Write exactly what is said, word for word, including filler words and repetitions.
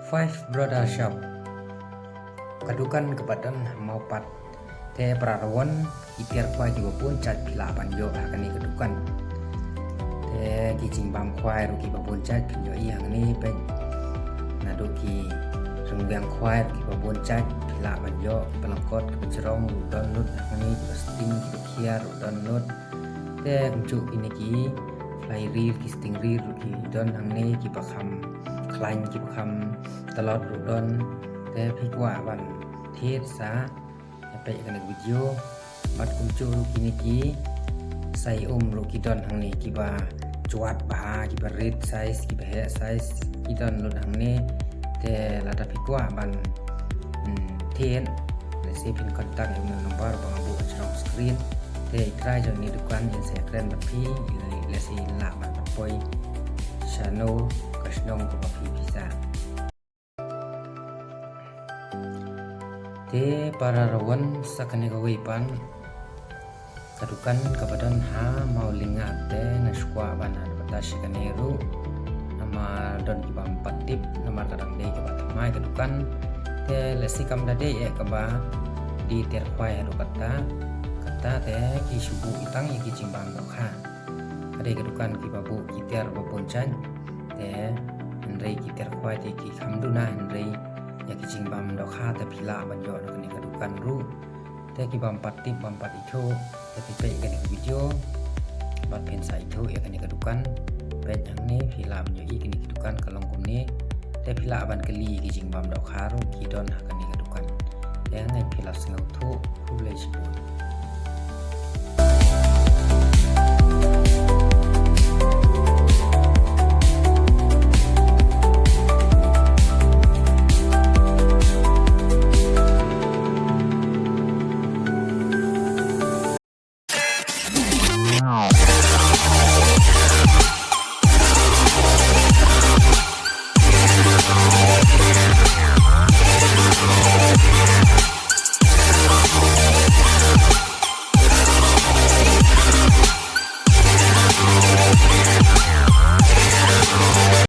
Five Brother Shop, ka dukan kaba don ha Mawpat. Te para rawon, ki tiar khwai kiba bun jait phi lah ban ïoh ha kane ka dukan. Te ki jingbam khwai ruh kiba bun jait phin ïoh i hangne, peit. Naduh ki ryngiang khwai ruh kiba bun jait phi lah ban ïoh, kiba lyngkot, kiba jrong ruh don lut hangne, kiba sting, kiba khiar ruh don lut. Te kumjuh kine ki fly reel, ki sting reel ruh ki don hangne, kiba kham khlaiñ, kiba kham tlot ruh don. Te phi kwah ban thied sa, peit kane ka video. Bad kumjuh ruh kine ki sai um ruh ki don hangne, kiba jwat bha, kiba rit size, kiba heh size, ki don lut hangne. Te lada phi kwah ban, hmm, thied, lehse phin contact ïa une u number ba nga buh ha jrong screen. Te i trai jong ine i dukan in sa ïakren bad phi, lehse in lah ban poi shano ka shnong kaba phi phi sah. Te para rawon, sa kane kawei pat ka dukan kaba don ha Mawlyngngad, te nga shu kwah ban advertise ïa kane ruh. Namar don ki bym pat tip, namar ka dang dei kaba thymmai ka dukan. Te lehse kam da dei eh kaba die tiar khwai haduh katta. Katta te ki shu buh tang ïa ki jingbam dohkha. Ka dei ka dukan kiba buh ki tiar ba bun jait. Te hynrei ki tiar khwai te ki kham duna, hynrei ïa ki jingbam dohkha te phi lah ban ïoh na kane ka dukan ruh. Te ki bym pat tip, bym pat ithuh, te phi peit kane ka video bad phin sa ithuh ïa kane ka dukan. Peit hangne, phi lah ban ïohi kane ka dukan ka long kumne. Te phi lah ban kylli ki jingbam dohkha ruh ki don ha kane ka dukan. Te hangne phi lah sngewthuh. Khublei shibun.